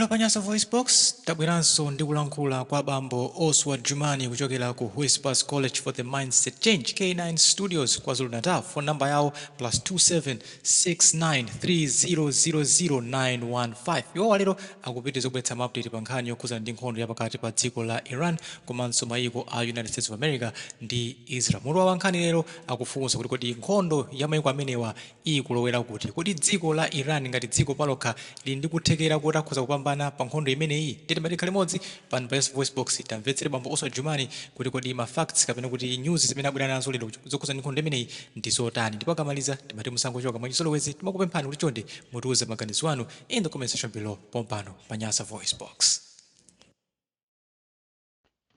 Lero pa Nyasa Voice Box tabweranso ndi kulankhula kwa bambo Oswald Jumani kuchokera ku Whispers College for the Mindset Change, K9 Studios, KwaZulu Natal. Phone number yawo +27 69 3000915. Iwowa lero akupitiriza kubweretsa ma update pa nkhani yokhuzana ndi nkhondo yapakati pa dziko la Iran komanso mayiko a United States of America ndi Israel. Mutu wa nkhani lero akufunsa kuti kodi nkhondo ya mayiko amenewa ikulowera kuti? Kodi dziko la Iran ngati dziko palokha lili ndi kuthekera kuti akhoza kupambana pa nkhondo imeneyi? Tiyeni tikhale limodzi pano pa Voice Box, tamvetsere bambo Oswald Jumani kuti kodi ma facts kapena kuti news zimene abwera nazo lero zokhuza ndi nkhondo imeneyi ndi zotani. Ndipo akamaliza timati musangochoka, mwachizolowezi timakupemphani kuti chonde mutiuze maganizo anu in the comment section below pompano pa Nyasa Voice Box.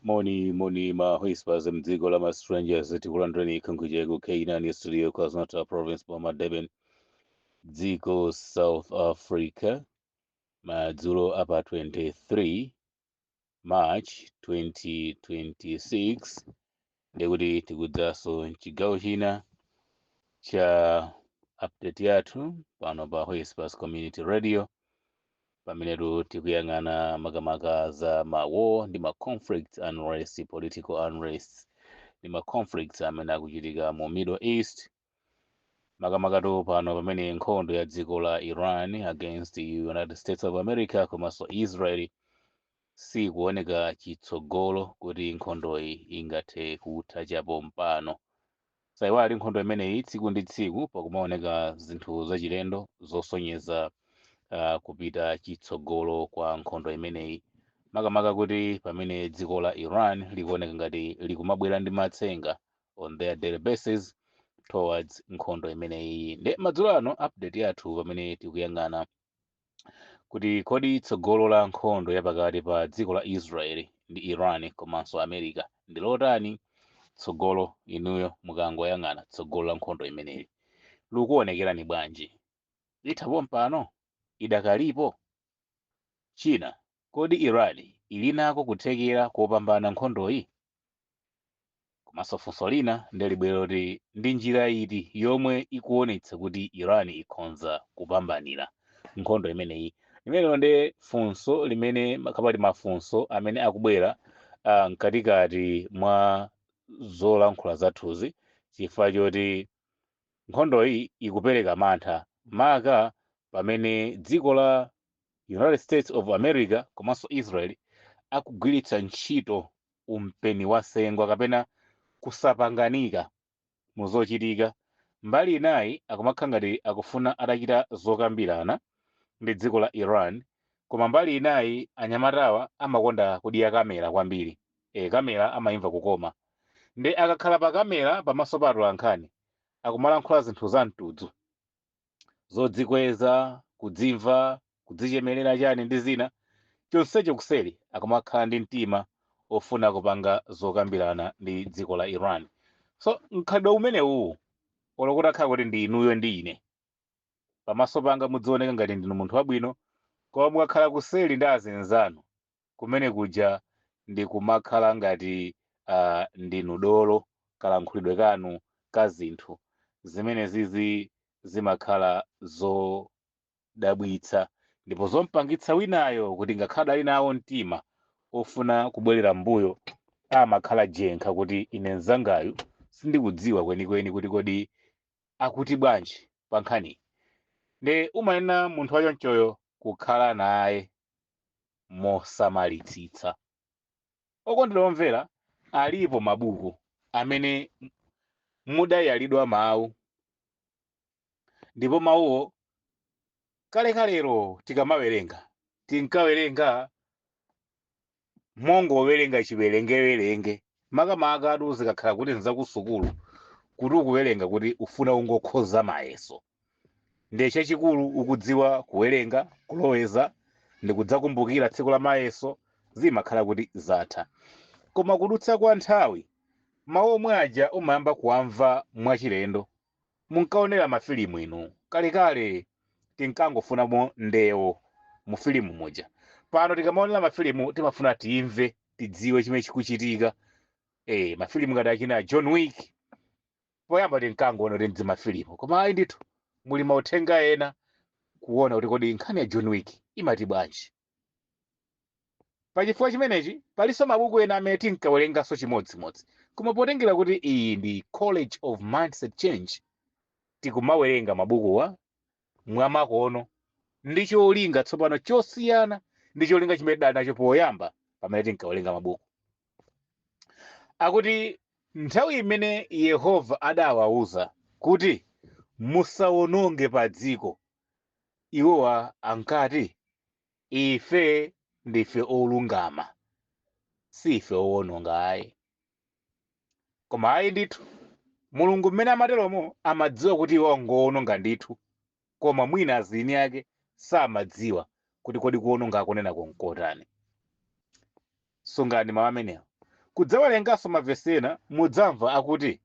Moni moni ma Whispers mdziko la ma strangers, tikulandireni khunkhuje ku K9 Studio, KwaZulu-Natal Province, boma Durban, dziko South Africa, madzulo apa 23 March 2026. Ndikuti tikudzaso mchigawo china cha update yathu pano pa Whispers Community Radio, pamenetu tikuyang'ana makamaka za ma war ndi ma conflicts, unrest, political unrest ndi ma conflicts amene akuchitika mu Middle East, makamakatu pano pamene nkhondo ya dziko la Iran against the United States of America komanso Israel sikuoneka chitsogolo kuti nkhondoyi ingathe kutha chapompano. Saiwali nkhondo imeneyi, tsiku ndi tsiku pakumaoneka zinthu zachilendo zosonyeza kupita chitsogolo kwa nkhondo imeneyi, makamaka kuti pamene dziko la Iran likuoneka ngati likumabwera ndi matsenga on their daily basis towards nkhondo imeneyi. Nde madzulo ano update yathu pamene tikuyang'ana kuti kodi tsogolo la nkhondo yapakati pa dziko la Israel ndi Iran komanso America ndi lotani? Tsogolo, inuyo mukangoyang'ana tsogolo la nkhondo imeneyi likuonekerani bwanji? Itha pompano? Idakalipo? China, kodi Iran ili nako kuthekera kopambana nkhondoyi? Komanso funso lina ndilibwera kuti ndi njira iti yomwe ikuonetsa kuti Iran ikhonza kupambanira nkhondo imeneyi? Limenelo ndi funso limene kapati mafunso amene akubwera mkatikati mwa zolankhula zathuzi, chifukwa choti nkhondoyi ikupereka mantha, maka pamene dziko la United States of America komanso Israel akugwiritsa ntchito umpeni wasengwa kapena kusapanganika muzochitika. Mbali inayi akumakhala ngati akufuna atachita zokambirana ndi dziko la Iran, koma mbali inayi anyamatawa amakonda kudya kamera kwambiri. Kamera amayimva kukoma, ndi akakhala pa kamera pamaso pa atolankhani akumalankhula zinthu za mtudzu, zodzikweza, kudzimva, kudzichemerera, chani ndi zina. Chonsecho kuseri akumakhala ndi mtima ofuna kupanga zokambirana ndi dziko la Iran. So mkhalidwe umenewu, olo kuti akhala kuti ndi inuyo ndi ine, pamaso panga mudzioneka ngati ndinu munthu wabwino, koma mukakhala kuseri ndi azinzanu kumene kuja ndi kumakhala ngati ndinu dolo, kalankhulidwe kanu ka zinthu zimene zizi zimakhala zodabwitsa ndipo zompangitsa winayo kuti ngakhale ali nawo mtima ofuna kubwerera mbuyo, amakhala jenkha kuti ine mzangayu sindikudziwa kwenikweni kuti kodi akuti bwanji pa nkhani. Ndi umanena munthu wachonchoyo kukhala naye mosamalitsitsa. Okondedwa omvera, alipo mabuku amene mudayalidwa mawu, ndipo mawuwo kalekalero tikamawerenga tinkawerenga mongowerenga chiwerengewerenge, makamaka atu zikakhala kuti nzakusukulu, kuti ukuwerenga kuti ufuna ungokhoza mayeso, ndiye chachikulu ukudziwa kuwerenga, kuloweza ndi kudzakumbukira tsiku la mayeso, zimakhala kuti zatha. Koma kudutsa kwa nthawi, mawu omwe aja umayamba kuwamva mwachilendo. Munkaonera mafilimu inu kalekale, tinkangofunamo ndewo mu filimu muja. Pano tikamaonera mafilimu timafuna timve, tidziwe chimene chikuchitika. Mafilimu ngati achina John Wick, poyamba tinkangoona kuti ndi mafilimu, koma ayi ndithu, muli mauthenga ena, kuona kuti kodi nkhani ya John Wick imati bwanji. Pachifukwa chimenechi palinso mabuku ena amene tinkawerenganso chimodzimodzi, koma potengera kuti iyi ndi College of Mindset Change, tikumawerenga mabukuwa mwamakono ndi cholinga tsopano chosiyana ndi cholinga chimene tidali nacho poyamba pamene tinkawerenga mabuku. Akuti nthawi imene Yehova adawawuza kuti musawononge pa dziko, iwowa ankati ife ndife olungama, si ife owononga ayi. Koma ayi ndithu, Mulungu mmene amateromo amadziwa kuti iwo ngowononga ndithu, koma mwina azini ake samadziwa kuti kodi kuwononga akunena konkotani. Sungani mawu amenewa. Kudzawerenganso mavesi ena mudzamva akuti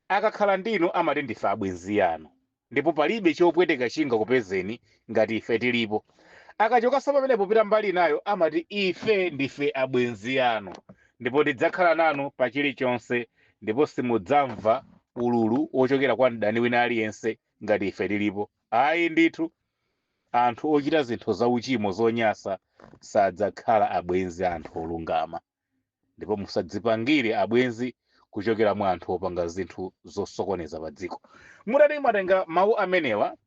akakhala ndinu amati ndife abwenzi anu, ndipo palibe chopweteka chingakupezeni ngati ife tilipo. Akachokanso pamenepo pita mbali inayo amati ife ndife abwenzi anu, ndipo tidzakhala nanu pa chilichonse, ndipo simudzamva ululu wochokera kwa mdani wina aliyense ngati ife tilipo. Ayi ndithu, anthu ochita zinthu zauchimo zonyasa sadzakhala abwenzi a anthu olungama, ndipo musadzipangire abwenzi kuchokera mwa anthu opanga zinthu zosokoneza pa dziko. Mutati mwatenga mawu amenewa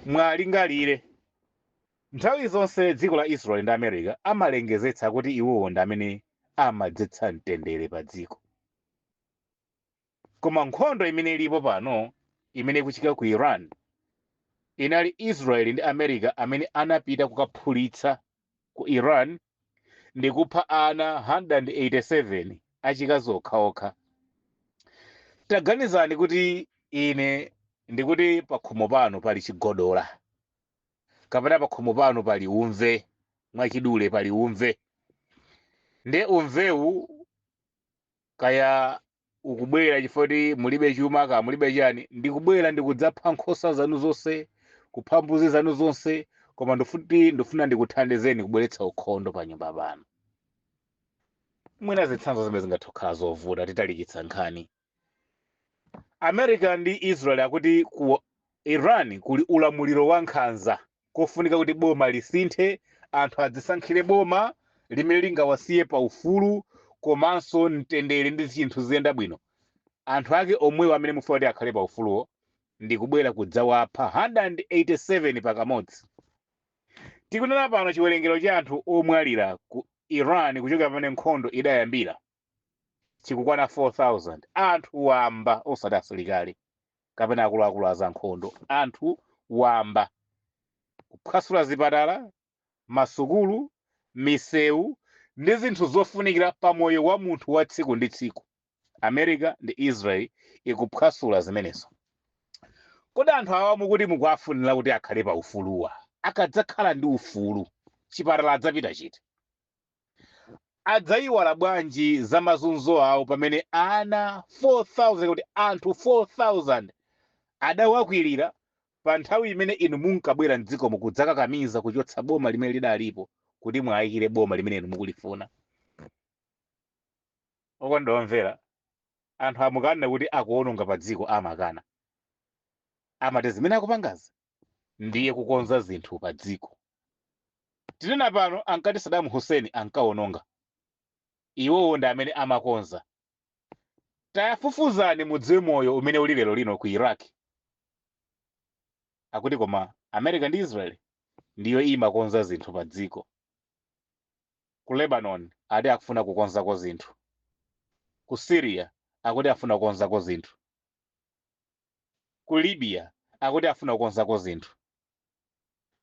mwalingalire, nthawi zonse dziko la Israel ndi America amalengezetsa kuti iwowo ndi amene amadzetsa mtendere pa dziko, koma nkhondo imene ilipo pano imene ikuchitika ku Iran inali Israel ndi America amene anapita kukaphulitsa ku Iran ndi kupha ana 187 achikazi okhaokha. Taganizani kuti ine ndikuti pakhomo pano pali chigodola, kapena pakhomo pano pali umve, mwachidule pali umve, nde umvewu kaya ukubwera chifukwa kuti mulibe chuma ka mulibe chani, ndikubwera ndikudzapha nkhosa zanu zonse, kupha mbuzi zanu zonse, koma ndifuna ndikuthandizeni kubweretsa ukhondo pa nyumba pano. Mwina zitsanzo zimene zingathe kukhala zovuta titalikitsa nkhani. America ndi Israel akuti ku Iran kuli ulamuliro wa nkhanza, kofunika kuti boma lisinthe, anthu adzisankhire boma limene lingawasiye pa ufulu komanso mtendere ndi zinthu ziyenda bwino. Anthu ake omwewo amene mufuna kuti akhale pa ufuluwo ndikubwera kudzawapha 187 pakamodzi. Tikunena pano chiwerengero cha anthu omwalira ku Iran kuchokera pamene nkhondo idayambira chikukwana 4000. Anthu wamba, osati asilikali kapena akuluakulu azankhondo, anthu wamba, kuphwasula zipatala, masukulu, misewu ndi zinthu zofunikira pamoyo wa munthu wa tsiku ndi tsiku. America ndi Israel ikuphwasula zimenezo. Kodi anthu awa mukuti mukuwafunira kuti akhale pa ufuluwa, akadzakhala ndi ufulu chipatala adzapita chiti? Adzayiwala bwanji za mazunzo awo pamene ana 4000, kuti anthu 4000 adawakwirira pa nthawi imene inu munkabwera mdzikomo kudzakakamiza kuchotsa boma limene lidalipo kuti mwayikire boma limene inu mukulifuna? Okondedwa omvera, anthu amukanena kuti akuwononga pa dziko amakana, amati zimene akupangazi ndiye kukonza zinthu pa dziko. Tinena pano ankati Saddam Hussein ankawononga, iwowo ndi amene amakonza. Tayafufuzani mudziwe moyo umene uli lero lino ku Iraq. Akuti koma America ndi Israel ndiyo imakonza zinthu pa dziko. Ku Lebanon ati akufuna kukonzako zinthu, ku Syria akuti afuna kukonzako zinthu, ku Libya akuti afuna kukonzako zinthu,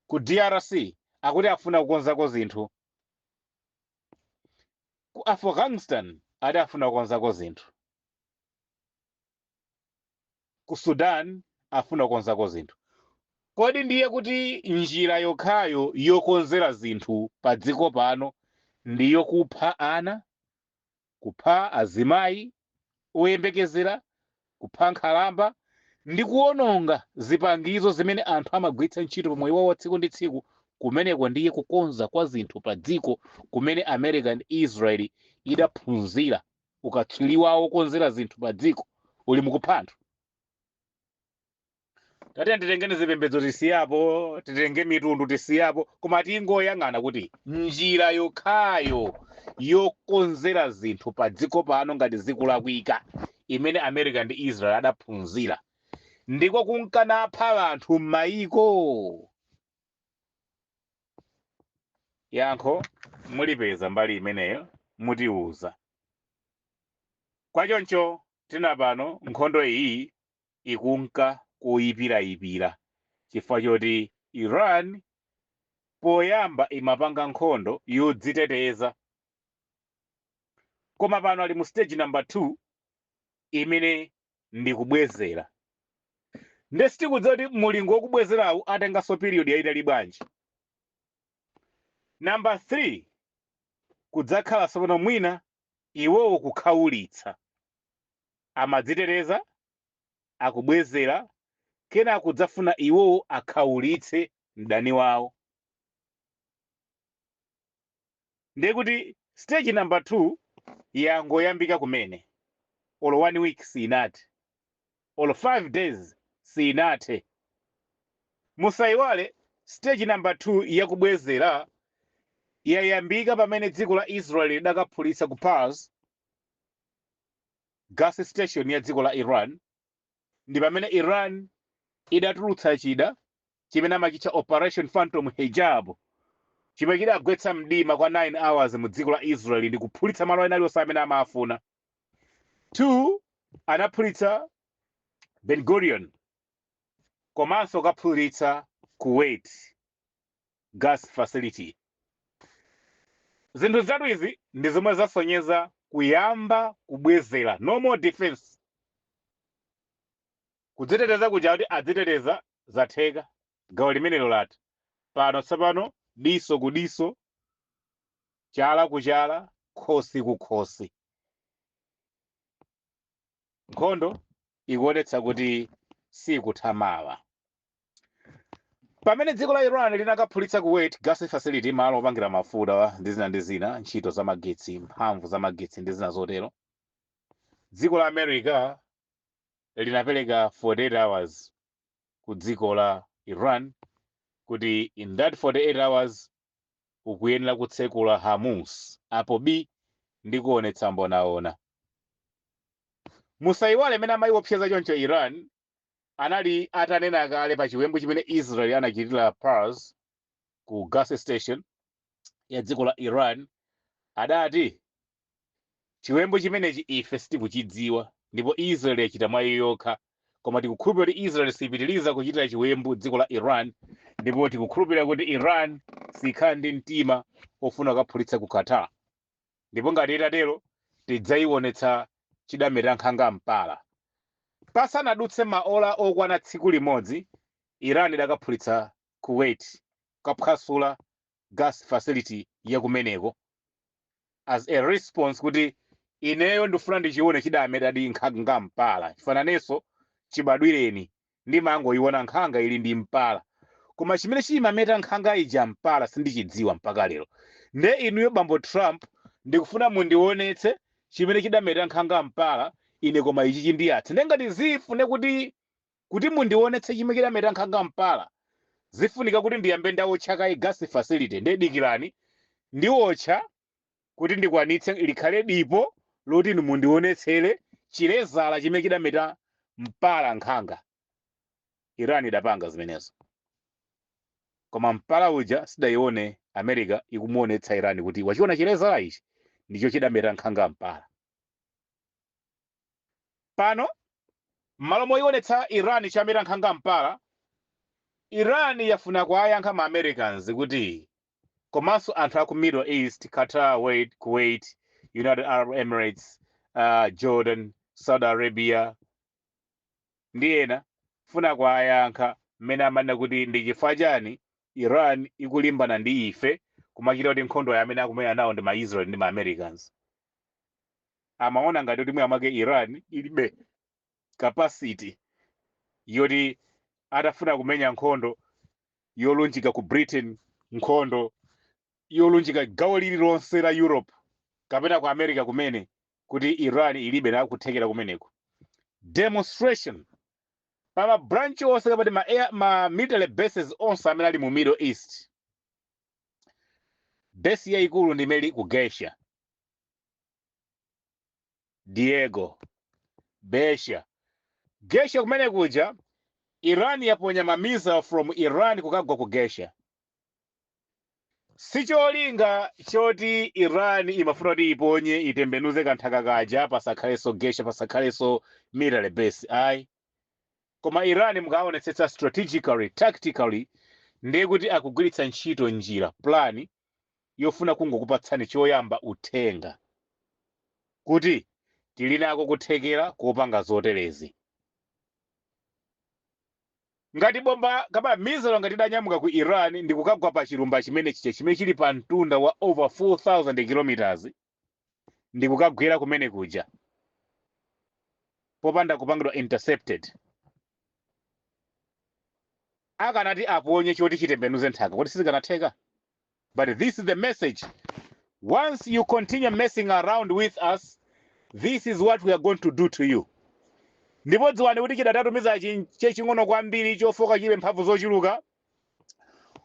ku DRC akuti afuna kukonzako zinthu, ku Afghanistan ati afuna kukonzako zinthu, ku Sudan afuna kukonzako zinthu. Kodi ndiye kuti njira yokhayo yokonzera zinthu pa dziko pano ndiyo kupha ana, kupha azimayi oyembekezera, kupha nkhalamba ndi kuwononga zipangizo zimene anthu amagwiritsa ntchito pa moyo wawo wa tsiku ndi tsiku? Kumeneko ndiye kukonza kwa zinthu pa dziko kumene America ndi Israel idaphunzira ukatswiri wawo wokonzera zinthu pa dziko uli mukupha anthu. Tatiye titengeni zipembedzo tisiyapo, titenge mitundu tisiyapo, koma tingoyang'ana kuti njira yokhayo yokonzera zinthu pa dziko pano ngati zikulakwika, imene America ndi Israel adaphunzira, ndiko kunkanapha anthu m'mayiko. Yankho mulipeza mbali imeneyo, mutiuza. Kwachoncho tina pano nkhondo iyi ikunka kuyipirayipira chifukwa choti Iran poyamba imapanga nkhondo yodziteteza, koma pano ali mu stage number 2 imene ndikubwezera. Nde sitikudziwa kuti mulingo wokubwezerawu atenganso period yayitali bwanji. Number 3, kudzakhala tsopano mwina iwowo kukhawulitsa. Amadziteteza, akubwezera, kena kudzafuna iwowo akhawulitse mdani wawo. Ndiye kuti stage number 2 yangoyambika kumene, olo 1 week sinathe, olo 5 days sinathe. Musayiwale, stage number 2 yakubwezera yayambika pamene dziko la Israel lidakaphulitsa ku Pars gas station ya dziko la Iran, ndi pamene Iran idatulutsa chida chimene amachitcha Operation Phantom Hijab, chimene chidagwetsa mdima kwa 9 hours mu dziko la Israel ndi kuphulitsa malo ena aliwonse amene amafuna. 2, anaphulitsa Ben Gurion komanso kaphulitsa Kuwait gas facility. Zinthu zitatu izi ndi zomwe zasonyeza kuyamba kubwezera, no more defense. Kudziteteza kuja kuti adziteteza zatheka, gawo limenelo latha. Pano tsopano diso ku diso, chala ku chala, khosi ku khosi. Nkhondo ikuonetsa kuti sikuthamawa. Pamene dziko la Iran linakaphulitsa Kuwait gas facility, malo opangira mafuta ndi zina ndi zina, ntchito za magetsi, mphamvu za magetsi ndi zina zotero, dziko la America linapereka 48 hours ku dziko la Iran kuti in that 48 hours ukuyenera kutsekula Hormuz, apo b ndi kuonetsa mbonaona. Musayiwale, imene amayiopseza choncho Iran, anali atanena kale pa chiwembu chimene Israel anachitira Pars ku gas station ya dziko la Iran. Adati chiwembu chimenechi ife sitikuchidziwa ndipo Israel yachita mwa iyo yokha, koma tikukhulupirira kuti Israel sipitiriza kuchitira chiwembu dziko la Iran, ndipo tikukhulupirira kuti Iran sikhala ndi mtima ofuna kukaphulitsa ku Qatar, ndipo ngati itatero tidzayionetsa chidameta nkhanga mpala. Pasanadutse maola okwana tsiku limodzi, Iran idakaphulitsa Kuwait, kukaphwasula gas facility yakumeneko as a response kuti ineyo ndifuna ndichione chidametadi nkhanga mpala. Chifananenso chibadwireni ndimangoiona nkhanga ili ndi mpala, koma chimene chimameta nkhanga ija mpala sindichidziwa mpaka lero. Nde inuyo bambo Trump, ndikufuna mundionetse chimene chidameta nkhanga mpala ine, koma ichi chindiyatse. Nde ngati zifune kuti mundionetse chimene chidameta nkhanga mpala, zifunika kuti ndiyambe ndawotcha kaye gas facility. Nde dikirani, ndiwotcha kuti ndikwanitse, likhale dipo loti inu mundionetsere chilezala chimene chidameta mpala nkhanga. Iran idapanga zimenezo, koma mpala uja sidayione America ikumuonetsa Iran kuti wachiona chilezala ichi ndicho chidameta nkhanga mpala. Pano m'malo moionetsa Iran chameta nkhanga mpala, Iran yafuna kuwayankha ma Americans kuti komanso anthu aku Middle East, Qatar, Kuwait, United Arab Emirates, Jordan, Saudi Arabia ndi ena, funa kuwayankha mmene amanena kuti ndi chifukwa chani Iran ikulimbana ndi ife, kumachita kuti nkhondo ya amene akumenya nawo ndi ma Israel ndi ma Americans. Amaona ngati kuti mwina mwake Iran ilibe capacity yoti atafuna kumenya nkhondo yolunjika ku Britain, nkhondo yolunjika gawo lililonse la Europe kapena ku America kumene, kuti Iran ilibe na kuthekera kumeneko. Demonstration. Pa ma branch onse kapati ma military bases onse amene ali mu Middle East, base yayikulu ndi imene ili ku Gesha Diego Besha Gesha. Kumene kuja Iran yaponya ma missile from Iran kukagwa ku Gesha. Sicholinga choti Iran imafuna kuti iponye, itembenuze kanthaka kaja, pasakhalenso Gesha, pasakhalenso military base, ayi. Koma Iran mukaonetsetsa strategically, tactically, ndiye kuti akugwiritsa ntchito njira, plan yofuna kungokupatsani choyamba uthenga kuti tili nako kuthekera kopanga zoterezi. Ngati bomba kapa missile ngati idanyamuka ku Iran ndi kukagwa pa chilumba chimene chicha, chimene chili pa mtunda wa over 4000 kilometers, ndi kukagwera kumene kuja popanda kupangidwa intercepted, akanati aponye choti chitembenuze nthaka, kuti sizikanatheka? But this is the message: once you continue messing around with us, this is what we are going to do to you. Ndipo dziwani kuti chidatatumiza cheching'ono kwambiri, chofoka, chilibe mphamvu zochuluka,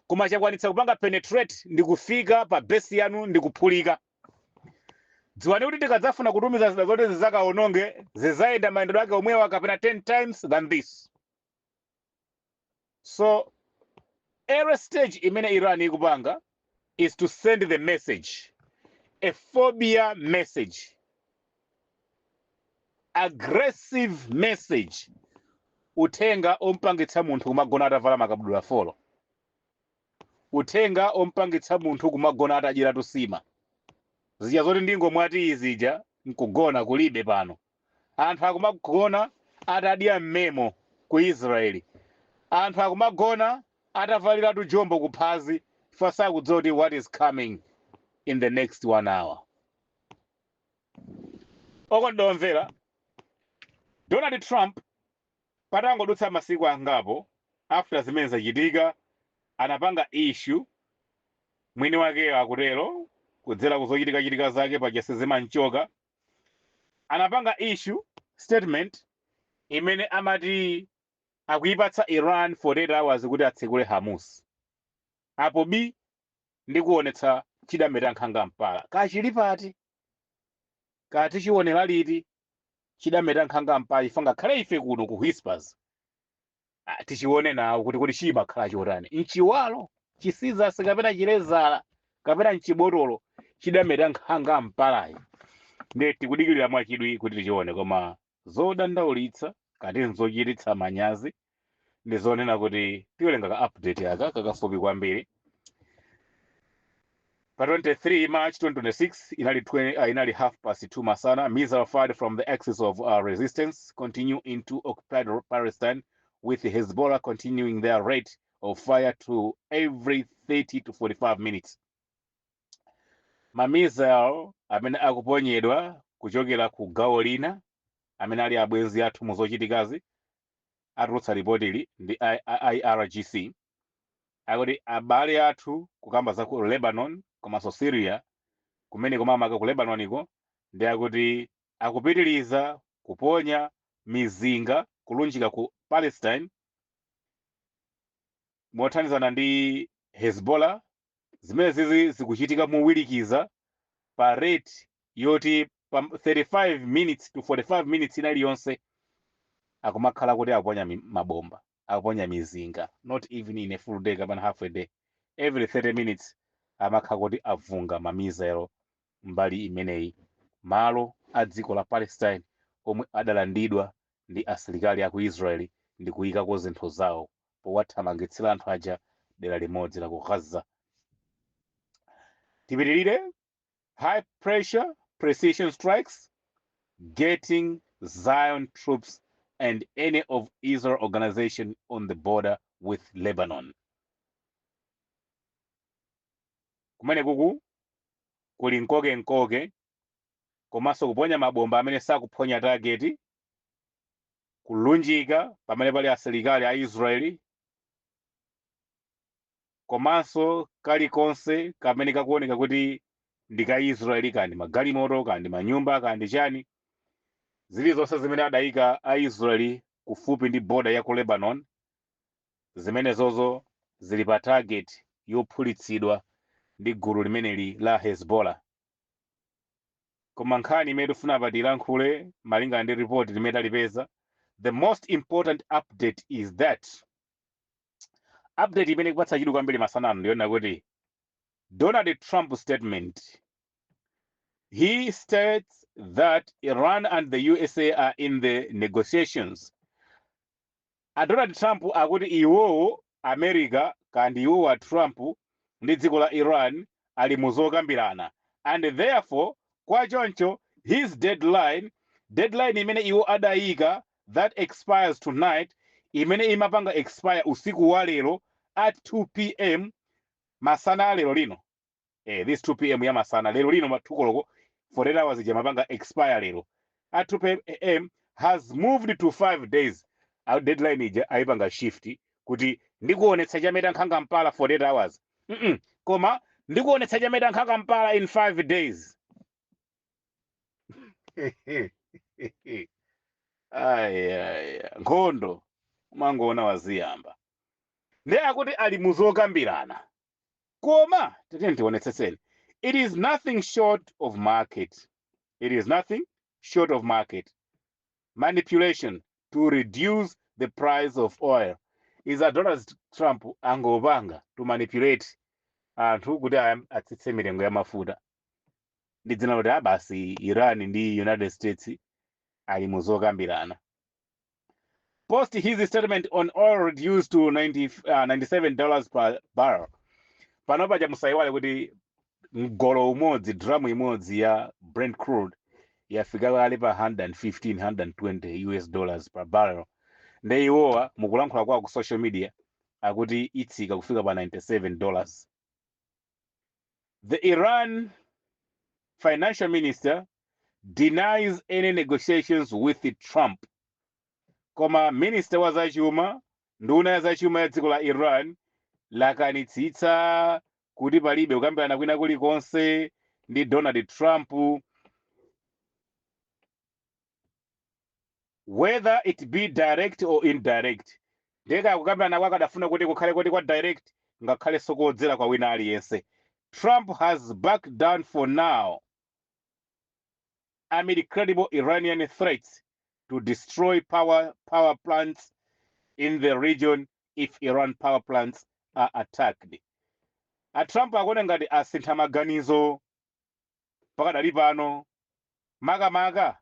koma chakwanitsa kupanga penetrate ndi kufika pa base yanu ndi kuphulika. Dziwani kuti tikadzafuna kutumiza zida zoti zizakaononge, zizayenda mayendedwe ake omwewa kapena 10 times than this. So every stage imene Iran ikupanga is to send the message, a phobia message, aggressive message, uthenga ompangitsa munthu kumagona atavala makabudula 4, uthenga ompangitsa munthu kumagona atadyera tusima zija zoti ndingomwati izija nkugona kulibe. Pano anthu akumagona atadya mmemo ku Israeli, anthu akumagona atavaliratu jombo kuphazi, chifukwa sakudziwa kuti what is coming in the next one hour. Okondomvera, Donald Trump patangodutsa masiku angapo after zimene zachitika, anapanga issue, mwini wakeyo akutero kudzera kuzochitika-chitika zake pachasizima mchoka, anapanga issue statement imene amati akuyipatsa Iran 48 hours kuti atsekule Hormuz, apo bii ndikuonetsa chidameta nkhanga mpala. Kachili pati? Kati chionera liti chidameta nkhanga mpala? Ife ngakhale ife kuno ku Whispers, tichione nawo kuti chimakhala chotani, mchiwalo chisizasi kapena chilezala kapena mchibotolo chidameta nkhanga mpalayi. Ndiye tikudikirira mwachidwi kuti tichione. Koma zodandaulitsa kati nzochititsa manyazi ndi zonena kuti tiwerenga ka update aka kakafupi kwambiri. Pa 23 March 2026, inali 20, inali half past 2 masana, missile fired from the axis of resistance continue into occupied Palestine, with Hezbollah continuing their rate of fire to every 30 to 45 minutes. Ma missile amene akuponyedwa kuchokera ku gawo lina amene ali abwenzi athu mu zochitikazi, atulutsa ripoti ili ndi IRGC, akuti abale athu, kukamba za ku Lebanon komanso Syria kumene, komamaka ku Lebanon iko, ndi akuti akupitiriza kuponya mizinga kulunjika ku Palestine mothandizana ndi Hezbollah. Zimene zizi zikuchitika mowirikiza pa rate yoti pa 35 minutes to 45 minutes ina iliyonse akumakhala kuti akuponya mabomba, akuponya mizinga. Not even in a full day kapena half a day, every 30 minutes amakhala kuti avunga ma missile mbali imeneyi, malo a dziko la Palestine omwe adalandidwa ndi asilikali aku Israeli ndi kuyikako zinthu zawo powathamangitsira anthu aja dera limodzi la ku Gaza. Tipitirire. High pressure precision strikes getting Zion troops and any of Israel organization on the border with Lebanon. Kumene kuku kuli nkokenkoke komanso kuponya mabomba amene sakuphonya target, kulunjika pamene pali asilikali a Israeli komanso kalikonse kamene kakuoneka kuti ndi ka Israeli, kandi magalimoto, kandi manyumba, kandi chani, zilizonse zimene adayika a Israeli. Kufupi ndi border ya ku Lebanon, zimenezozo zili pa target yophulitsidwa ndi gulu limeneli la Hezbollah. Koma nkhani imene tifuna pa tilankhule malingana ndi report limene talipeza, the most important update is that update imene ikupatsa chidwi kwambiri masana ano ndiyona kuti Donald Trump statement, he states that Iran and the USA are in the negotiations. A Donald Trump akuti iwowo America kandi iwowo a Trump ndi dziko la Iran ali muzokambirana, and therefore, kwachoncho, his deadline, deadline imene iwo adayika, that expires tonight, imene imapanga expire usiku wa lero at 2 p.m., masana a lero lino, this 2 p.m. ya masana lero lino, matukoloko, 48 hours ija mapanga expire lero at 2 p.m., has moved to 5 days. Our deadline ija ayipanga shift kuti ndikuonetsa chameta nkhanga mpala 48 hours, Koma ndikuonetsa chameta nkhanga mpala in 5 days. Aya, nkhondo umangoona waziyamba. Ndi akuti ali muzokambirana, koma tiyeni tionetsetseni, it is nothing short of market, it is nothing short of market manipulation to reduce the price of oil. Iza Donald Trump angopanga to manipulate anthu kuti atsitse mitengo ya mafuta ndi dzina loti abasi Iran ndi United States ali muzokambirana. Post his statement on oil reduced to 90, $97 per barrel. Pano paja musayiwale kuti mgolo umodzi, drum imodzi ya Brent crude yafika kale pa 115, 120 US dollars per barrel. Nde iwowa mukulankhula kwawo ku social media akuti itsika kufika pa $97. The Iran financial minister denies any negotiations with Trump. Koma minister wa zachuma, nduna ya zachuma ya dziko la Iran, lakanitsitsa kuti palibe kukambirana kwina kulikonse ndi Donald Trump, whether it be direct or indirect. Ndeka kukambirana kwake adafuna kuti kukhale kuti kwa direct, ngakhalenso kodzera kwa wina aliyense. Trump has backed down for now amid credible Iranian threats to destroy power plants in the region if Iran power plants are attacked. A Trump akuona ngati asintha maganizo pakadali pano, makamaka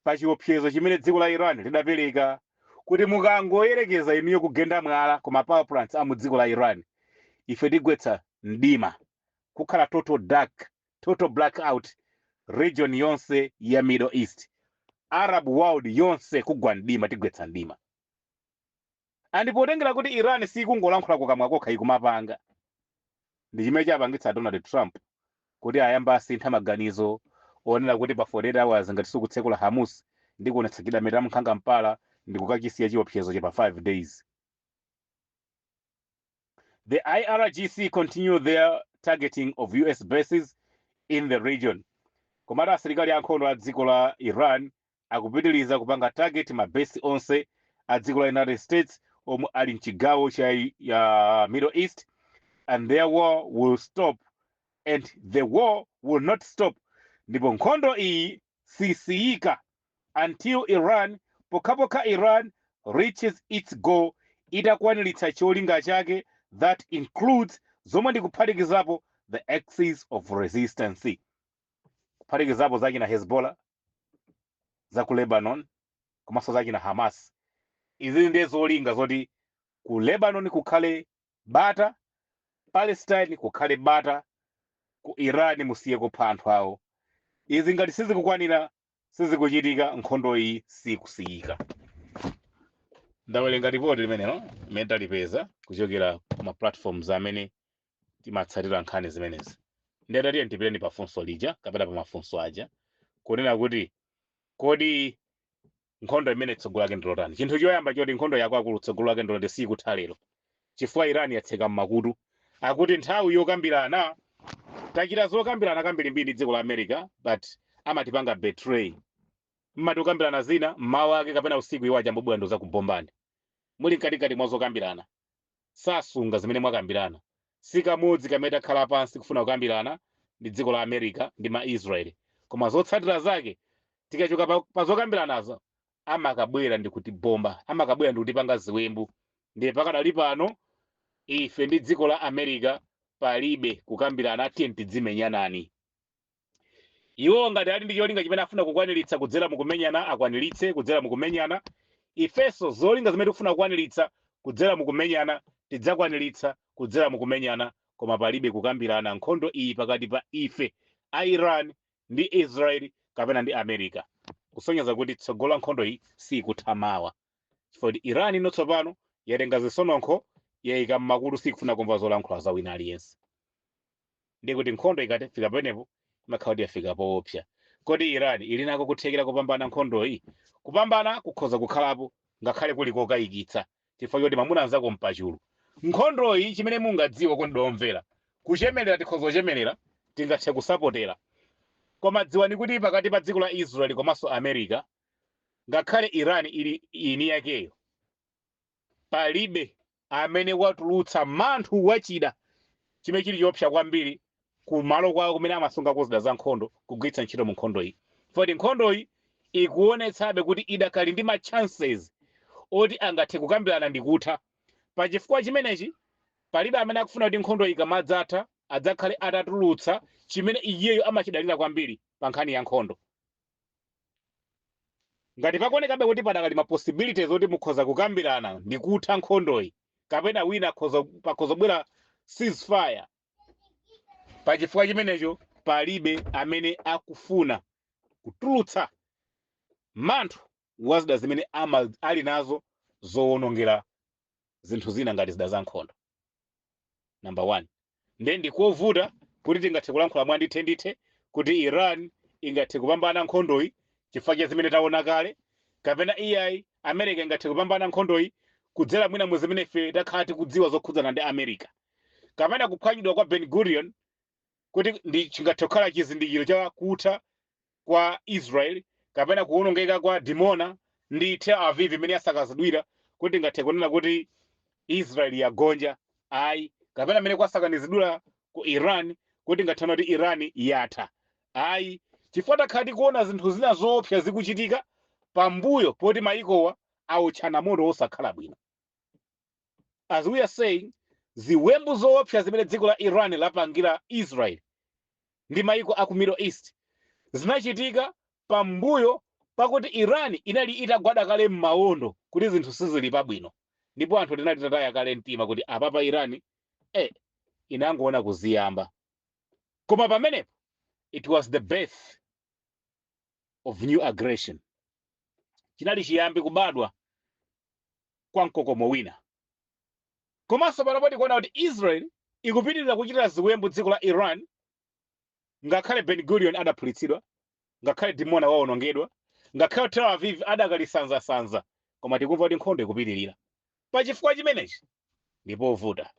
pa chiopsezo chimene dziko la Iran lidapereka kuti mukangoyerekeza inuyo kugenda mwala koma power plants a mu dziko la Iran, ife tigwetsa mdima, kukhala total dark, total blackout, region yonse ya Middle East, Arab world yonse kugwa mdima, tigwetsa mdima. And potengera kuti Iran sikungolankhula kukamwa kokha, ikumapanga, ndi chimene chapangitsa Donald Trump kuti ayamba asintha maganizo onena kuti pa 48 hours ngati sikutsekula Hormuz, ndikuonetsa chidameta mnkhanga mpala, ndikukachisiya chiopsezo cha pa 5 days. The IRGC continue their targeting of US bases in the region. Komatu asilikali ankhondo a dziko la Iran akupitiriza kupanga target mabesi onse a dziko la United States omwe ali mchigawo cha ya Middle East, and their war will stop, and the war will not stop, ndipo nkhondo iyi sisiyika, until Iran, pokhapokha Iran reaches its goal, itakwaniritsa cholinga chake, that includes, zomwe ndikuphatikizapo, the axis of resistance, kuphatikizapo zachina Hezbollah za ku Lebanon komanso zachina Hamas. Izi ndiye zolinga zoti ku Lebanon kukhale bata, Palestine kukhale bata, ku Iran musiye kupha anthu awo. Izi ngati sizikukwanira, sizikuchitika, nkhondo iyi sikusiyika. Ndawerenga ripoti limenelo limene talipeza kuchokera kuma platforms amene timatsatira nkhani zimenezi. Ndiye tipiteni pa funso lija kapena pa mafunso aja kunena kuti kodi nkhondo imene tsogolo lake ndilotani? Chinthu choyamba choti nkhondo yakwaakulu tsogolo lake ndiloti sikutha lero, chifukwa Iran yatseka mmakutu, akuti nthawi yokambirana, tachita zokambirana kambirimbiri dziko la America, but amatipanga betray. Mmati kukambirana zina, mmawa ake kapena usiku iwo achambobwera ndo zakubombani muli mkatikati mwa zokambirana. Sasunga zimene mwakambirana. Sikamodzi kamene takhala pansi kufuna kukambirana ndi dziko la America ndi ma Israeli, koma zotsatira zake tikachoka pa zokambiranazo amakabwera ndi kutibomba, amakabwera ndi kutipanga ziwembu. Ndiye pakadali pano ife ndi dziko la America palibe kukambirana, tiye tidzimenyanani. Iwo ngati ali ndi cholinga chimene afuna kukwaniritsa kudzera mukumenyana, akwaniritse kudzera mukumenyana. Ifenso zolinga zimene tikufuna kukwaniritsa kudzera mukumenyana, tidzakwaniritsa kudzera mukumenyana, koma palibe kukambirana nkhondo iyi pakati pa ife a Iran ndi Israel kapena ndi America, kusonyeza kuti tsogolo la nkhondo iyi sikutha mawa, chifukwa kuti Iran ino tsopano yatenga zisononkho, yayika mmakutu, sikufuna kumva zolankhula za wina aliyense. Ndiye kuti nkhondo ikati fika pamenepo, imakhala kuti yafika poopsa. Kodi Iran ili nako kuthekera kupambana nkhondoyi? Kupambana kukhoza kukhalapo, ngakhale kuli kokayikitsa, chifukwa choti mwamuna anzako mpachulu. Nkhondoyi, chimene mungadziwe kundomvera, kuchemelera tikhoza kuchemelera, tingathe kusapotera, koma dziwani kuti pakati pa dziko la Israel komanso America, ngakhale Iran ili ini yakeyo, palibe amene watulutsa manthu wachida chimene chili choopsa kwambiri kumalo kwawo kumene amasungako zida za nkhondo kugwiritsa ntchito mu nkhondo iyi. Foti nkhondoyi ikuonetsabe kuti idakali ndi ma chances oti angathe kukambirana ndi kutha. Pachifukwa chimenechi palibe amene akufuna kuti nkhondo ikamadzatha adzakhale atatulutsa chimene iyeyo amachidalira kwambiri pa nkhani ya nkhondo. Ngati pakuonekabe kuti padakali ma possibilities oti mukhoza kukambirana ndi kutha nkhondoyi, kapena wina pakhoza kubwera ceasefire, pachifukwa chimenecho palibe amene akufuna kutulutsa manthu wa zida zimene ali nazo zowonongera zinthu zina ngati zida za nkhondo. Number one, nde ndikovuta kuti tingathe kulankhula mwandithendithe kuti Iran ingathe kupambana nkhondoyi chifukwa cha zimene taona kale, kapena iyayi, America ingathe kupambana nkhondoyi kudzera mwina mu zimene ife takhala tikudziwa zokhudzana ndi America, kapena kuphwanyidwa kwa Ben Gurion kuti ndi chingathe kukhala chizindikiro cha kutha kwa Israel, kapena kuwonongeka kwa Dimona ndi Tel Aviv imene yasakazidwira kuti ingathe kunena kuti Israel yagonja, ayi, kapena imene kwasakanizidwira ku Iran kuti ingathe kunena kuti Iran yatha, ayi, chifukwa takhala tikuona zinthu zina zoopsa zikuchitika pambuyo poti mayikowa awotchana moto wosakhala bwino. As we are saying, ziwembu zoopsa zimene dziko la Iran lapangira Israel ndi mayiko aku Middle East zinachitika pambuyo pakuti Iran inali itagwada kale m'mawondo kuti zinthu sizili pabwino, ndipo anthu tinali tataya kale mtima kuti apapa Iran inangoona kuziyamba. Koma pamenepo it was the birth of new aggression, chinali chiyambi kubadwa kwa mkokomo wina. Komanso panopo tikuona kuti Israel ikupitirira kuchitira ziwembu dziko la Iran, ngakhale Ben Gurion adaphulitsidwa, ngakhale Dimona wawonongedwa, ngakhale Tel Aviv adakalisanzasanza, koma tikumva kuti nkhondo ikupitirira. Pachifukwa chimenechi ndipovuta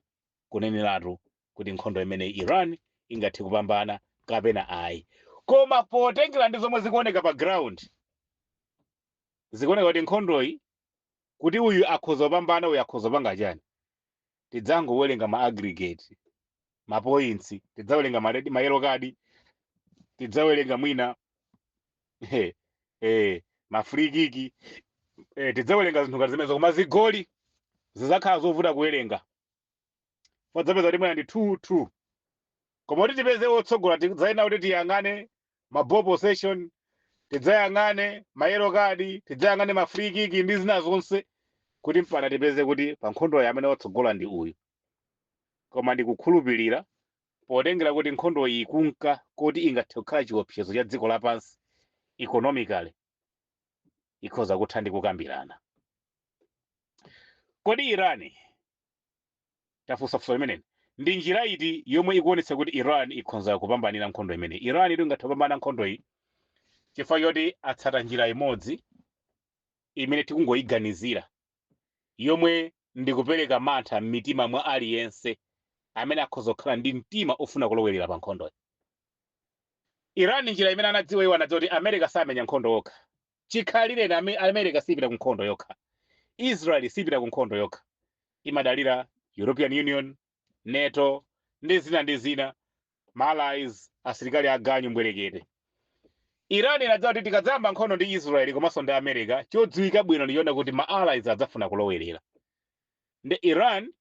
kuneneratu kuti nkhondo imene Iran ingathe kupambana kapena ayi. Koma potengera ndi zomwe zikuoneka pa ground, zikuoneka kuti nkhondoyi, kuti uyu akhoza kupambana, uyu akhoza kupanga chani, tidzangowerenga ma aggregate, ma points, tidzawerenga ma red, ma yellow card, tidzawerenga mwina ma free kick, tidzawerenga zinthu ngati zimenezo, koma zigoli zidzakhala zovuta kuwerenga. Fadzapeza kuti mwina ndi 2-2, koma kuti tipeze wotsogola tidzayenera kuti tiyang'ane ma ball possession, tidzayang'ane ma yellow card, tidzayang'ane ma free kick ndi zina zonse, kuti mpana tipeze kuti pa nkhondoyi amene watsogola ndi uyu. Koma ndikukhulupirira, potengera kuti nkhondo iyi ikunka kuti ingathe kukhala chiopsezo cha dziko lapansi economically, ikhoza kutha ndi kukambirana. Kodi Iran, tafunsafunsa limeneli, ndi njira iti yomwe ikuonetsa kuti Iran ikhoza kupambanira nkhondo imene? Iran itu ingathe kupambana nkhondo iyi chifukwa choti atsata njira imodzi imene tikungoyiganizira, yomwe ndikupereka mantha m'mitima mwa aliyense amene akhoza kukhala ndi mtima ofuna kulowerera pa nkhondoyi. Iran, njira imene anadziwa iwo, anadziwa kuti America samenya nkhondo okha. Chikhalire na America sipita ku nkhondo yokha, Israel sipita ku nkhondo yokha, imadalira European Union, NATO ndi zina ndi zina, ma allies, asilikali aganyu mbwerekete. Iran inadziwa kuti tikadzayamba nkhondo ndi Israel komanso ndi America, chodziwika bwino ndichoona kuti ma allies adzafuna kulowerera. Ndi Iran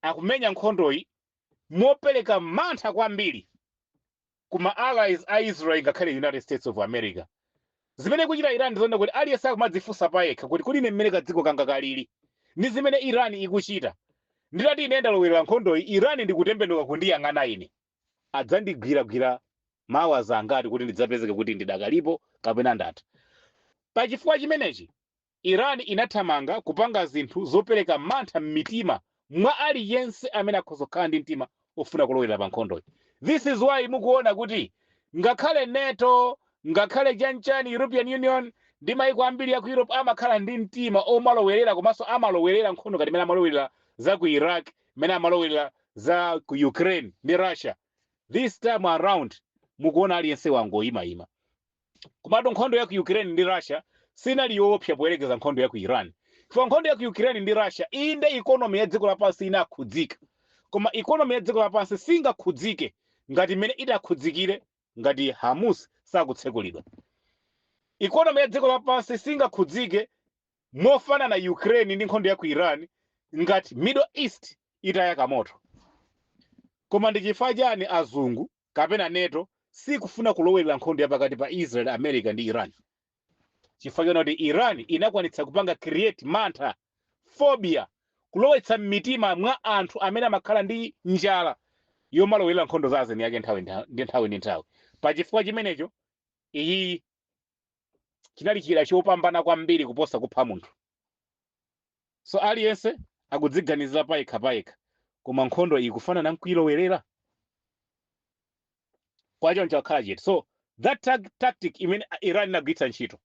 akumenya nkhondoyi mopereka mantha kwambiri kuma allies a Israel, ngakhale United States of America. Zimene kuchita Iran ndizoona kuti aliyense akumadzifunsa payekha kuti kuli ine mmene kadziko kanga kalili ndi zimene Iran ikuchita, nditati ine ndalowerera nkhondoyi, Iran ndikutembenuka kundiyang'ana ine, adzandigwiragwira mawa zangati kuti ndidzapezeke kuti ndidakalipo kapena ndatha? Pachifukwa chimenechi Iran inathamanga kupanga zinthu zopereka mantha m'mitima mwa aliyense amene akhoza kukhala ndi mtima ofuna kulowera pa nkhondoyi. This is why mukuona kuti ngakhale NATO, ngakhale chanchani, European Union ndi maiko ambiri ya ku Europe amakhala ndi mtima omalowerera, komanso amalowerera nkhondo ngati imene amalowerera za ku Iraq, imene amalowerera za ku Ukraine ndi Russia. This time around mukuona aliyense wangoyimayima. Komatu nkhondo ya ku Ukraine ndi Russia sinali yoopsa poyerekeza nkhondo ya ku Iran, chifukwa nkhondo ya ku Ukraine ndi Russia, inde, economy ya dziko lapansi inakhudzika, koma economy ya dziko lapansi singakhudzike ngati imene idakhudzikire ngati Hormuz sakutsekulidwa. Economy ya dziko lapansi singakhudzike mofanana Ukraine ndi nkhondo ya ku Iran ngati Middle East itayaka moto. Koma ndi chifukwa chani azungu kapena NATO sikufuna kulowerera nkhondo ya pakati pa Israel, America ndi Iran? Chifukwa chona kuti Iran inakwanitsa kupanga create mantha, phobia, kulowetsa m'mitima mwa anthu amene amakhala ndi njala yomalowerera nkhondo za azeni yake nthawi ndi nthawi ndi nthawi. Pachifukwa chimenecho iyi chinali chida chopambana kwambiri kuposa kupha munthu. So aliyense akudziganizira payekha payekha, koma nkhondo iyi kufanana nkuilowerera kwachoncho akhala chete. So that tactic imene Iran inagwiritsa ntchito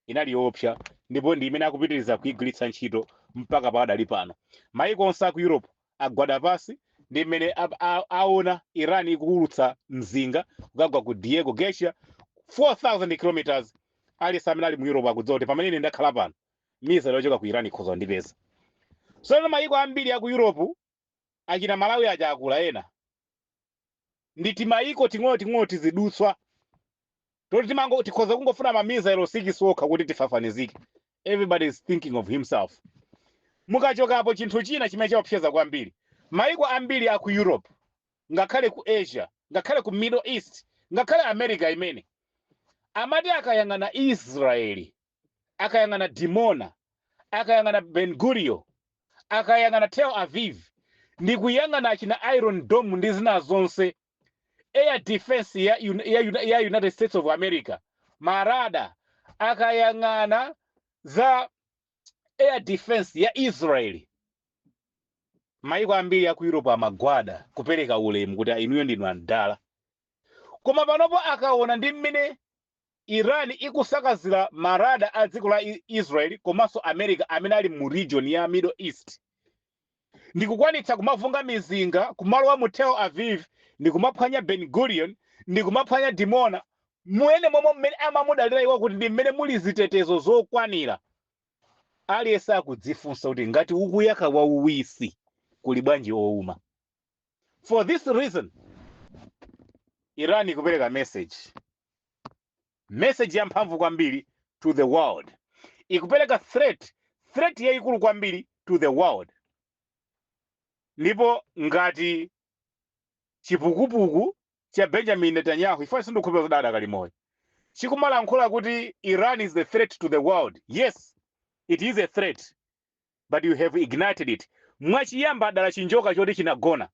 inali yoopsa, ndipo ndi imene akupitiriza kuigwiritsa ntchito mpaka pakadali pano. Maiko onse aku Europe agwada pasi ndi mmene aona Iran ikuwulutsa mzinga kukagwa ku Diego Garcia, 4000 kilometers. Aliyense amene ali mu Europe akudziwa kuti pamene ine ndakhala pano, missile yochoka ku Iran ikhoza kundipeza. So mayiko ambiri aku Europe, achina Malawi aja akula ena ndi timayiko ting'onoting'ono tizidutswa toti timango tikhoza kungofuna ma missile 6 okha kuti tifafanizike. Everybody is thinking of himself. Mukachokapo, chinthu china chimene chaopseza kwambiri maiko ambiri aku Europe, ngakhale ku Asia, ngakhale ku Middle East, ngakhale America imene amati akayang'ana Israeli, akayang'ana Dimona, akayang'ana Ben Gurion, akayang'ana Tel Aviv, ndi kuyang'ana achina Iron Dome ndi zina zonse, air defense ya United States of America, ma radar, akayang'ana za air defense ya Israeli, maiko ambiri aku Europe amagwada kupereka ulemu kuti inuyo ndinu andala. Koma panopo akaona ndi mmene Iran ikusakazira ma radar a dziko la Israel komanso America amene ali mu region ya Middle East, ndikukwanitsa kumavunga mizinga kumalowa mu Tel Aviv, ndikumaphwanya Ben Gurion, ndikumaphwanya Dimona, mwene momwe mmene amamudalira iwo kuti ndi mmene muli zitetezo zokwanira, aliyense akudzifunsa kuti ngati ukuyaka wauwisi, kuli bwanji owuma? For this reason Iran ikupereka message yamphamvu kwambiri to the world, ikupereka threat yayikulu kwambiri to the world. Ndipo ngati chipukupuku cha Benjamin Netanyahu, ifo sindikukhulupirira kuti adakali moyo, chikumalankhula kuti Iran is the threat to the world, yes, it is a threat, but you have ignited it. Mwachiyamba dala chinjoka choti chinagona,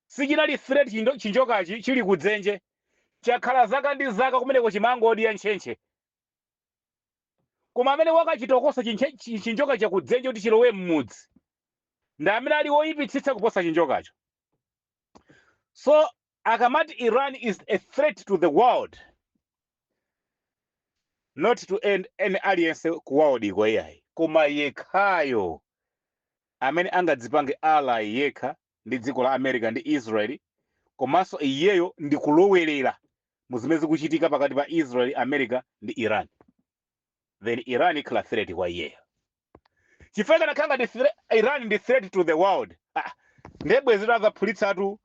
sichinali threat. Chinjokachi chili kudzenje, chakhala zaka ndi zaka kumeneko, chimangodya ntchentche. Koma amene wakachitokosa chinjoka chakudzenje kuti chilowe m'mudzi ndi amene ali woyipitsitsa kuposa chinjokacho. So akamati Iran is a threat to the world, not to end any aliyense ku world iko iyayi, koma yekhayo amene angadzipange ally yekha ndi dziko la America ndi Israeli, komanso iyeyo ndi kulowerera. Muzimene zikuchitika pakati pa Israel, America ndi Iran, then Iran ikhala threat kwa iyeyo, chifukwa kanakhala ngati Iran ndi threat to the world, ndiye bwezi azaphulitsatu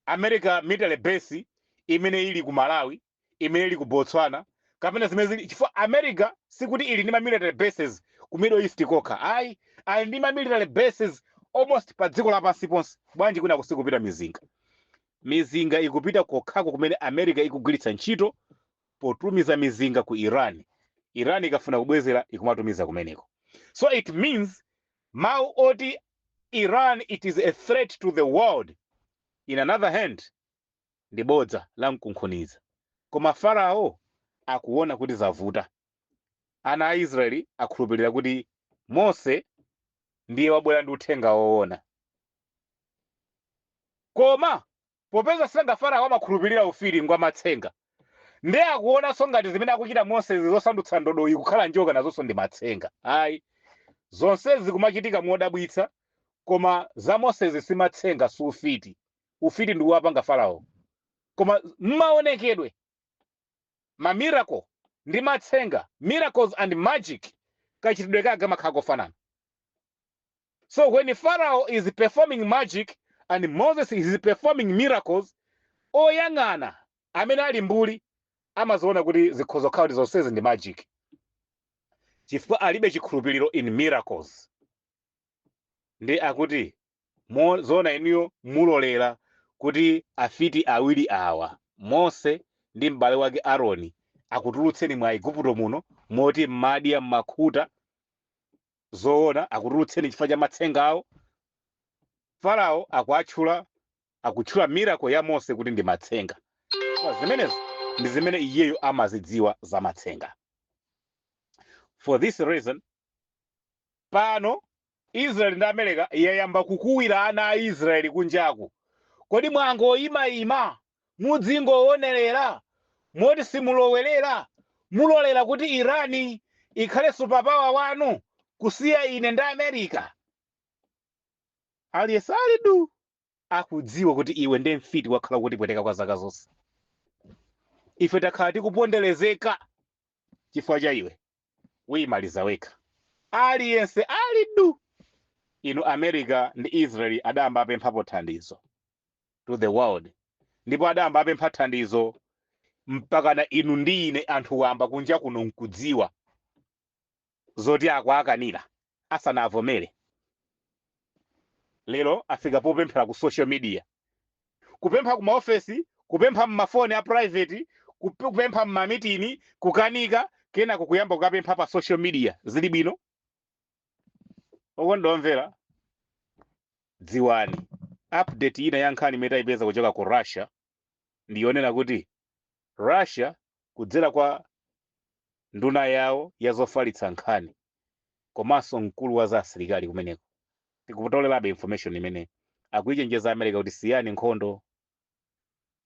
America military base imene ili ku Malawi, imene ili ku Botswana, kapena zimene zili, chifukwa America sikuti ili ndi ma military bases ku Middle East kokha, ayi, ali ndi ma military bases almost pa dziko lapansi ponse. Bwanji kwina kusikupita mizinga? Mizinga ikupita kokhako kumene America ikugwiritsa ntchito potumiza mizinga ku Iran. Iran ikafuna kubwezera, ikumatumiza kumeneko. So it means mawu oti Iran, it is a threat to the world, in another hand ndi bodza la mkunkhuniza. Koma Farao akuona kuti zavuta. Ana a Israeli akhulupirira kuti Mose ndiye wabwera ndi uthenga woona, koma popeza sanga Farao amakhulupirira ufiti ngwa matsenga, ndiye akuonanso ngati zimene akuchita Mose zosandutsa ndodoyi kukhala njoka nazonso ndi matsenga. Ayi, zonsezi zikumachitika modabwitsa, koma za Mosezi si matsenga, si ufiti. Ufiti ndi wapanga Farao, koma mmaonekedwe ma miracle ndi matsenga, miracles and magic, kachitidwe kake kamakhala kofanana. So when Pharaoh is performing magic and Moses is performing miracles, oyang'ana amene ali mbuli amaziona kuti zikhoza kukhala kuti zonsezi ndi magic, chifukwa alibe chikhulupiriro in miracles. Ndi akuti zoona inuyo mulolera kuti afiti awiri awa, Mose ndi m'bale wake Aaroni, akutulutseni mwa Igupto muno moti mmadya mmakhuta? Zoona akutulutseni chifukwa cha matsenga awo? Farao akuatchula, akutchula miracle ya Mose kuti ndi matsenga. Kwa zimenezo ndi zimene iyeyo amazidziwa za matsenga. For this reason, pano Israeli ndi America yayamba kukuwira ana a Israeli kunjaku: kodi mwangoyimayima, mudzingowonerera, moti simulowerera? Mulolera kuti Irani ikhale superpower wanu kusiya ine ndi America? Aliyense ali du, akudziwa kuti iwe ndi mfiti, wakhala kutipweteka kwa zaka zonse. Ife takhala tikuponderezeka chifukwa cha iwe, uyimaliza wekha. Aliyense ali du. Inu, America ndi Israel adayamba apemphapo thandizo to the world, ndipo adayamba apempha thandizo mpakana inu ndi ine anthu wamba kunja kuno nkudziwa zoti akuakanira asanavomere. Lero afika popemphera ku social media, kupempha ku maofesi, kupempha mmafoni a private, kupempha mmamitini, kukanika, kenako kuyamba kukapempha pa social media. Zili bwino? Okondwa, dziwani, update ina ya nkhani imene tayipeza kuchoka ku Russia ndiyonena kuti Russia, kudzera kwa nduna yawo ya zofalitsa nkhani komanso mkulu wa za asilikali kumeneko, tikutolerabe information imene akuyichenjeza America kuti siyani nkhondo.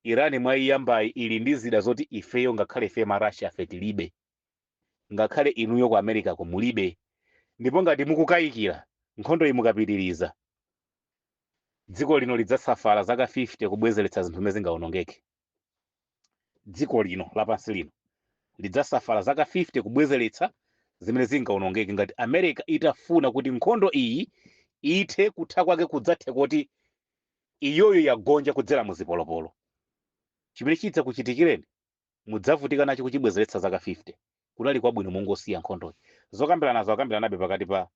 Irani mwayiyambayi ili ndi zida zoti ifeyo, ngakhale ife ma Russia afe, tilibe, ngakhale inuyo ku America ko mulibe. Ndipo ngati mukukayikira, nkhondo iyi mukapitiriza, dziko lino lidzasafala zaka 50 kubwezeretsa zinthu zimene zingawonongeke. Dziko lino lapansi lino lidzasafala zaka 50 kubwezeretsa zimene zingawonongeke ngati America itafuna kuti nkhondo iyi ithe. Kutha kwake kudzathe kuti iyoyo yagonja kudzera mu zipolopolo. Chimene chidza kuchitikireni mudzavutika nacho kuchibwezeretsa zaka 50. Kunali kwabwino mungosiya nkhondoyi. Zokambirana nazo akambiranabe pakati pa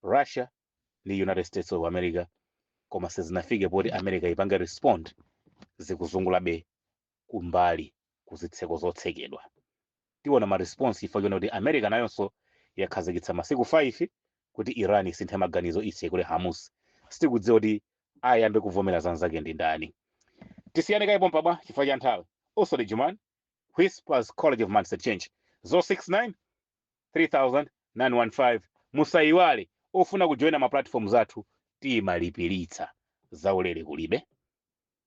Russia ndi United States of America, koma sizinafike poti America ipange respond. Zikuzungulabe kumbali kuzitseko zotsekedwa. Tiona ma response ifo chona kuti America nayonso yakhazikitsa masiku 5 kuti Iran isinthe maganizo, itsekule Hormuz. Sitikudziwa kuti ayambe kuvomera zanzake ndi ndani. Tisiyane kaye pompa bwa chifukwa cha nthawi. Osodi Juman, Whispers College of Mindset Change, 069 3915. Musayiwale, ofuna kujoina ma platforms athu timalipiritsa, zaulere kulibe.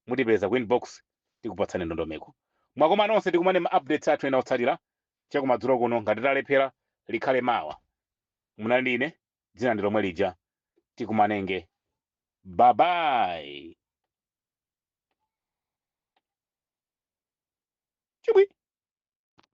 Mutipeza ku inbox, tikupatsani ndondomeko. Mwakoma nonse, tikumane ma updates athu ena otsatira chakumadzulo kuno. Ngati talephera, likhale mawa. Munali ndine, dzina ndi lomwe lija. Tikumanenge, bye bye. Chibwi.